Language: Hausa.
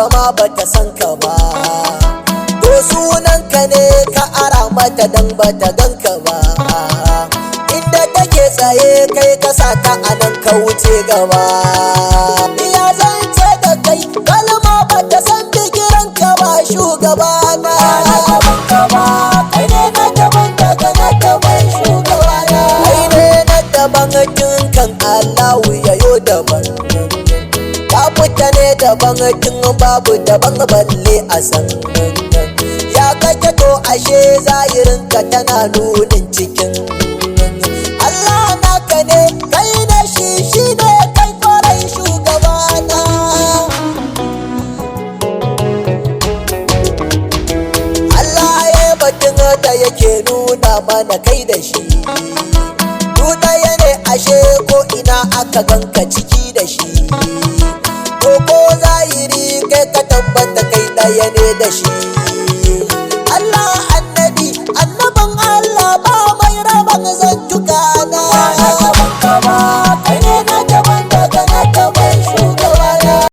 ba ma bata san ka ba. To sunanka ne ka ara mata dan bata ganka ba. Inda take tsaye kai ka sa ta anan ka wuce gaba. Ya zance da kai kalma bata san bigiranka ba shugaba na. Na gaban ka ba, kai ne na daban daga na daban shugaba na. Kai ne na daban tun kan Allahu yayo daban. Ka fita ne daban tun babu daban balle a san. Ya kake to ashe zahirinka tana nunin cikin. Allah naka ne kai ne shi shi ne kai kwarai shugabana. Allah ya batun da yake nuna mana kai da shi. Du ɗaya ne ashe ko ina aka ganka ciki da shi. Ko ko zahiri kai ka tabbata kai ɗaya ne da shi.